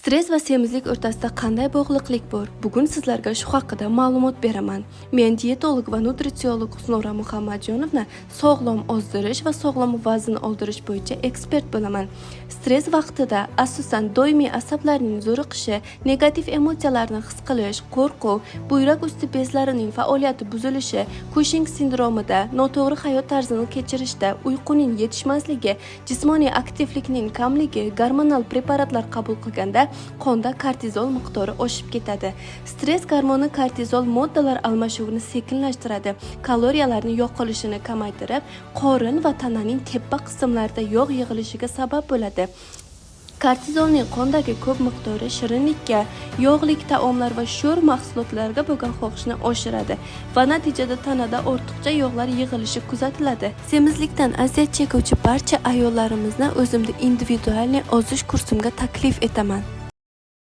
Stress va semizlik o'rtasida qanday bog'liqlik bor? Bugun sizlarga shu haqida ma'lumot beraman. Men diyetolog va nutritsiolog Husnora Muhammadjonovna, sog'lom ozdirish va sog'lom vazn oldirish bo'yicha ekspert bo'laman. Stress vaqtida asosan doimiy asablarning zo'riqishi, negativ emotsiyalarni his qilish, qo'rquv, buyrak usti bezlarining faoliyati buzilishi, Kushing sindromida, noto'g'ri hayot tarzini kechirishda, uyquning yetishmasligi, jismoniy aktivlikning kamligi, gormonal preparatlar qabul qilganda qonda kortizol miqdori oshib ketadi. Stress gormoni kortizol moddalar almashuvini sekinlashtiradi, kaloriyalarni yoqilishini kamaytirib, qorin va tananing tepa qismlarida yog' yig'ilishiga sabab bo'ladi. Kortizolning qondagi ko'p miqdori shirinlikka, yog'li taomlar va sho'r mahsulotlarga bo'lgan xohishni oshiradi va natijada tanada ortiqcha yog'lar yig'ilishi kuzatiladi. Semizlikdan aziyat chekuvchi barcha ayollarimizni o'zimni индивидуальный ozish kursimga taklif etaman.